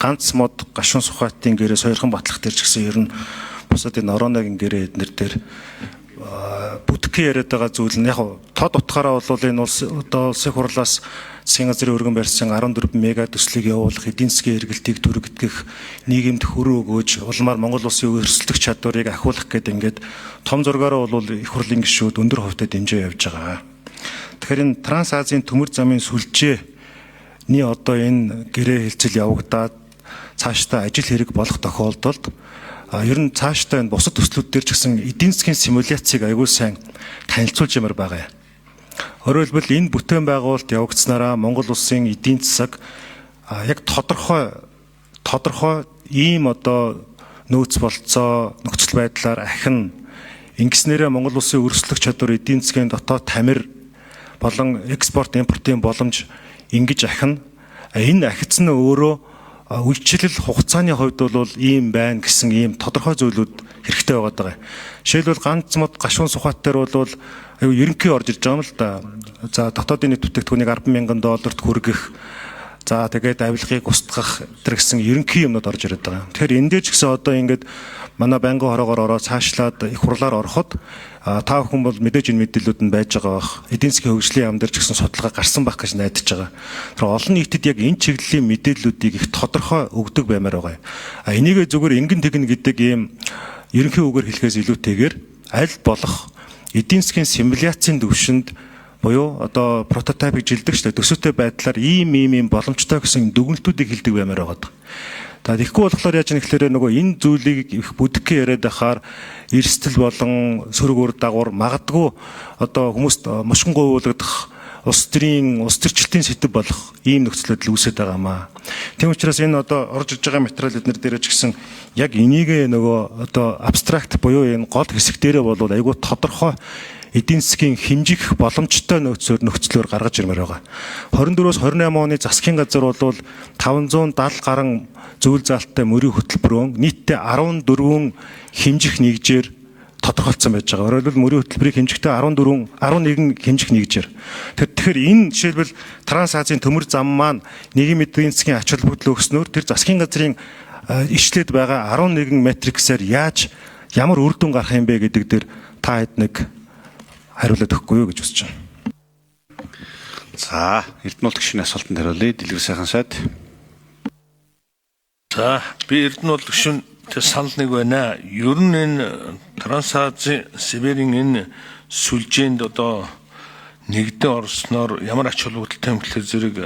Ганц мод Гашуун Сүхбаатын гэрээ сойрхон батлах дээр ч гэсэн ер нь бусад энэ Ороногийн гэрээ эднэр дээр бүтгэн яриад байгаа зүйл нь яг тод утгаараа бол энэ улс одоо улсын хурлаас засгийн газрын өргөн барьсан 14 мега төслийг явуулах, эдийн засгийн эргэлтийг түргэтгэх, нийгэмд хөрөө өгөөж, улмаар Монгол улсын өрсөлдөх чадварыг ахиулах гэдэг ингээд том зургаараа бол их хурлын гишүүд өндөр хувьтай дэмжиж явж байгаа. Тэгэхээр энэ Транс Азийн төмөр замын сүлжээний одоо энэ гэрээ хэлцэл явагдаад цаашдаа ажил хэрэг болох тохиолдолд ер нь цаашдаа энэ бусад төслүүд дээр ч гэсэн эдийн засгийн симуляцийг аягүй сайн танилцуулж ямар байгаа юм. Өөрөөр хэлбэл, энэ бүтээн байгуулалт явагдсанараа Монгол улсын эдийн засаг яг тодорхой ийм одоо нөөц болцоо нөхцөл байдлаар ахин ингэснээрээ Монгол улсын өрсөлдөх чадвар, эдийн засгийн дотоод тамир болон экспорт импортын боломж ингэж ахина. Энэ ахицсан нь өөрөө үйлчлэл хугацааны хувьд бол ийм байна гэсэн ийм тодорхой зүйлүүд хэрэгтэй байгаа даа. Жишээлбэл, ганц мод Гашуун Сүхбаат дээр бол аюу ерөнхий орж ирж байгаа юм л да. За, дотоодын нийт бүтээгдэхүүнийг 10 мянган долларт хүргэх, за, тэгээд авилгыг устгах тэр гэсэн ерөнхий юмнууд орж ирээд байгаа. Тэгэхээр энэ дээр ч гэсэн одоо ингээд манай байнгын хороогоор ороод цаашлаад их хурлаар ороход та бүхэн бол мэдээж энэ мэдээллүүд нь байж байгаа бах. Эдийн засгийн хөгжлийн яам дээр ч гэсэн судалгаа гарсан байх гэж найдаж байгаа. Тэр олон нийтэд яг энэ чиглэлийн мэдээллүүдийг их тодорхой өгдөг баймаар байгаа юм. А энийгээ зүгээр ингэн тэгнэ гэдэг ийм ерөнхий үгээр хэлэхээс илүүтэйгээр аль болох эдийн засгийн симуляцийн төвшөнд буюу одоо прототип гэж хэлдэг шүү дээ. Төсөөтэй байдлаар ийм ийм ийм боломжтой гэсэн дүгнэлтүүдийг хэлдэг баймаар байгаа. За, тэгэхгүй болохоор яаж нэхлээрээ нөгөө энэ зүйлийг их бүдгэн яриад байхаар эрсдэл болон сөрөг үр дагавар, магадгүй одоо хүмүүст мушгин гуйвуулгадах, улс төрийн улс төрчлөлтийн сэдэв болох ийм нөхцөл байдал үүсээд байгаа юм аа. Тийм учраас энэ одоо орж иж байгаа материал эднэр дээр ч гэсэн яг энийг нөгөө одоо abstract буюу энэ гол хэсэг дээрээ бол айгүй тодорхой эдийн засгийн хэмжих боломжтой нөхцлөөр гаргаж ирмээр байгаа. 24-өөс 28 оны засгийн газар бол 570 гаруй зүйл заалттай мөрийн хөтөлбөрөөн нийтдээ 14 хэмжих нэгжээр тодорхойлцсон байж байгаа. Өөрөөр хэлбэл, мөрийн хөтөлбөрийг хэмжихдээ 14 11 хэмжих нэгжээр. Тэгэхээр энэ жишээлбэл Транс Азийн төмөр зам маань нийгмийн эдийн засгийн ач холбогдол өгснөөр тэр засгийн газрын ишлээд байгаа 11 matrix ээр яаж ямар үр дүн гарах юм бэ гэдэг дээр та хэд нэг хариулаад өгөхгүй юу гэж хүсэж байна. За, Эрдэнэ гишүүний асуултанд хариулъя. Дэлгэр сайхан сайд. За, би Эрдэнэ гишүүн тэр санал нэг байна. Ер нь энэ Трансазийн Сибирийн энэ сүлжээнд одоо нэгдэн орсноор ямар ач холбогдолтой юм гэхлээр зэрэг,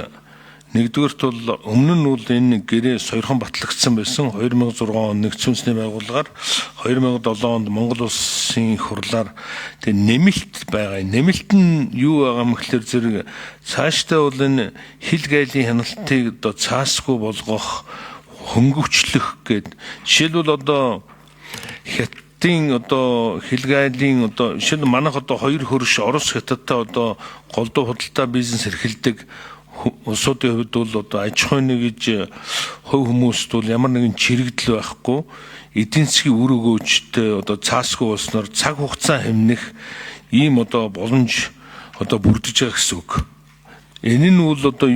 нэгдүгээрт бол өмнө нь бол энэ гэрээ сойрхон батлагдсан байсан. 2006 он нэгдсэн үндэсний байгууллагаар, 2007 онд Монгол улсын их хурлаар. Тэгээ нэмэлт байгаа. Нэмэлт нь юу байгаа юм гэхлээр зэрэг, цаашдаа бол энэ хил гайлын хяналтыг одоо цаасгүй болгох, хөнгөвчлөх гээд, жишээлбэл, одоо Хятадын одоо хил гайлын одоо жишээл манайх одоо хоёр хөрш Орос, Хятадтай одоо голдуу худалдаа бизнес эрхэлдэг улсуудын хувьд бол одоо аж ахуйн гэж хувь хүмүүст бол ямар нэгэн чирэгдэл байхгүй, эдийн засгийн үр өгөөжтэй одоо цаасгүй болсноор цаг хугацаа хэмнэх ийм одоо боломж одоо бүрдэж байгаа гэсэн үг. Энэ нь бол одоо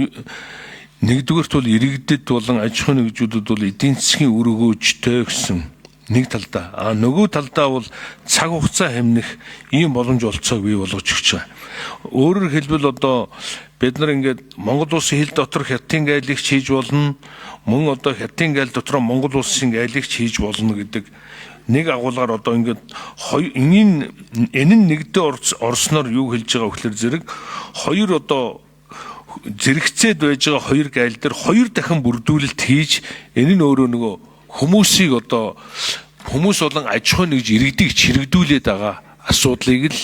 нэгдүгээрт бол иргэдэд болон аж ахуйн нэгжүүдэд бол эдийн засгийн үр өгөөжтэй гэсэн нэг талдаа. А нөгөө талдаа бол цаг хугацаа хэмнэх ийм боломж олцоог бий болгож өгч байгаа. Өөрөөр хэлбэл, одоо бид нар ингээд Монгол улсын хил дотор Хятадын гайлыг хийж болно. Мөн одоо Хятадын гайл дотор Монгол улсын гайлыг хийж болно гэдэг нэг агуулгаар одоо ингээд хоёр энэ нь нэгдээ орсноор юу хэлж байгаа вэ гэхээр зэрэг, хоёр одоо зэрэгцээд байж байгаа хоёр гайл дээр хоёр дахин бүрдүүлэлт хийж, энэ нь өөрөө нөгөө хүмүүсийг одоо хүмүүс болон аж ахуйн нэгж иргэдийг чирэгдүүлээд байгаа асуудлыг л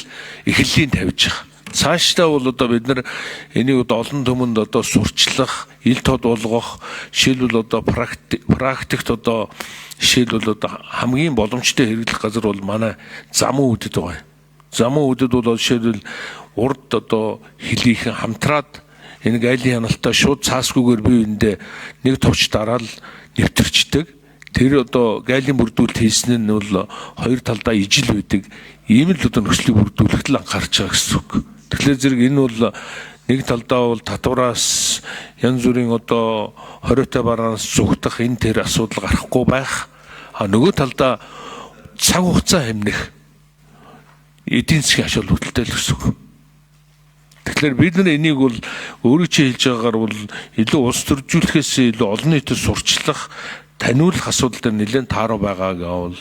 эхлэлийн тавьж байгаа. Цаашдаа бол одоо бид нар энийг одоо олон түмэнд одоо сурчлах, ил тод болгох, жишээлбэл, одоо практикт одоо жишээлбэл одоо хамгийн боломжтой хэрэглэх газар бол манай замун үүдэд байгаа юм. Замун үүдэд бол жишээлбэл урд одоо хилийнхэн хамтраад энэ гайлын хяналтаа шууд цаасгүйгээр бие биендээ нэг товч дараал нэвтэрчдэг. Тэр одоо гайлын бүрдүүлэлт хийсэн нь бол хоёр талдаа ижил байдаг. Ийм л одоо нөхцөлийг бүрдүүлэхэд л анхаарч байгаа гэсэн үг. Тэгэхээр зэрэг энэ бол Нэг талдаа бол татвараас янз бүрийн одоо хориотой бараанаас зүгтэх энэ тэр асуудал гарахгүй байх. А нөгөө талдаа цаг хугацаа хэмнэх эдийн засгийн ач холбогдолтой л гэсэн үг. Тэгэхээр бид нар энийг бол өөрөө чи хэлж байгаагаар бол илүү улс төржүүлэхээс илүү олон нийтэд сурчлах, таниулах асуудал дээр нэлээд тааруу байгааг бол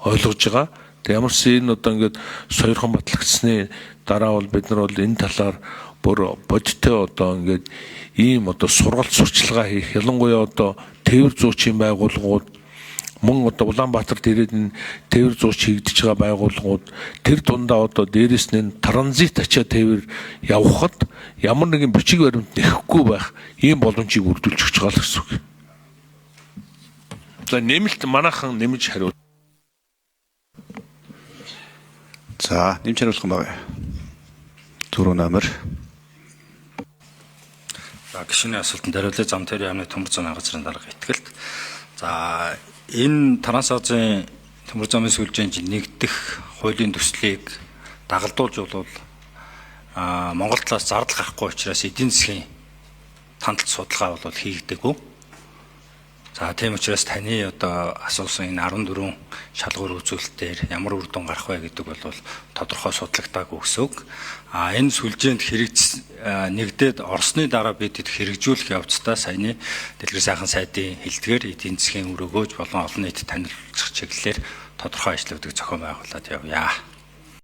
ойлгож байгаа. Тэг ямар ч энэ одоо ингээд сойрхон батлагдсны дараа бол бид нар бол энэ талаар бүр бодиттой одоо ингээд ийм одоо сургалт сурчлагаа хийх, ялангуяа одоо тээвэр зуучийн байгууллагууд мөн одоо Улаанбаатарт ирээд энэ тээвэр зууч хийгдэж байгаа байгууллагууд тэр дундаа одоо дээрэс нь транзит ачаа тээвэр явахад ямар нэгэн бичиг баримт нэхэхгүй байх ийм боломжийг бүрдүүлж өгч байгаа л гэсэн үг. За нэмэлт манайхан нэмж хариу. За нэмж хариулах юм байна. 4 номер. За гишүүний асуултанд хариулъя. Зам тойрын яамны төмөр зам газрын дарга Итгэлт. За энэ Трансазийн төмөр замын сүлжээнд нэгдэх хуулийн төслийг дагалдуулж бол Монгол талаас зардал гарахгүй учраас эдийн засгийн тандалт судалгаа бол хийгдээгүй. За тийм учраас таны одоо асуусан энэ 14 шалгуур үзүүлэлтээр ямар үр дүн гарах вэ гэдэг бол тодорхой судлагдаагүй гэсэн үг. А энэ сүлжээнд нэгдээд орсны дараа бид хэрэгжүүлэх явцдаа саяны Дэлгэр сайхан сайдын хэлдгээр эдийн засгийн үр өгөөж болон олон нийтэд танилцах чиглэлээр тодорхой ажлуудыг зохион байгуулад явъя.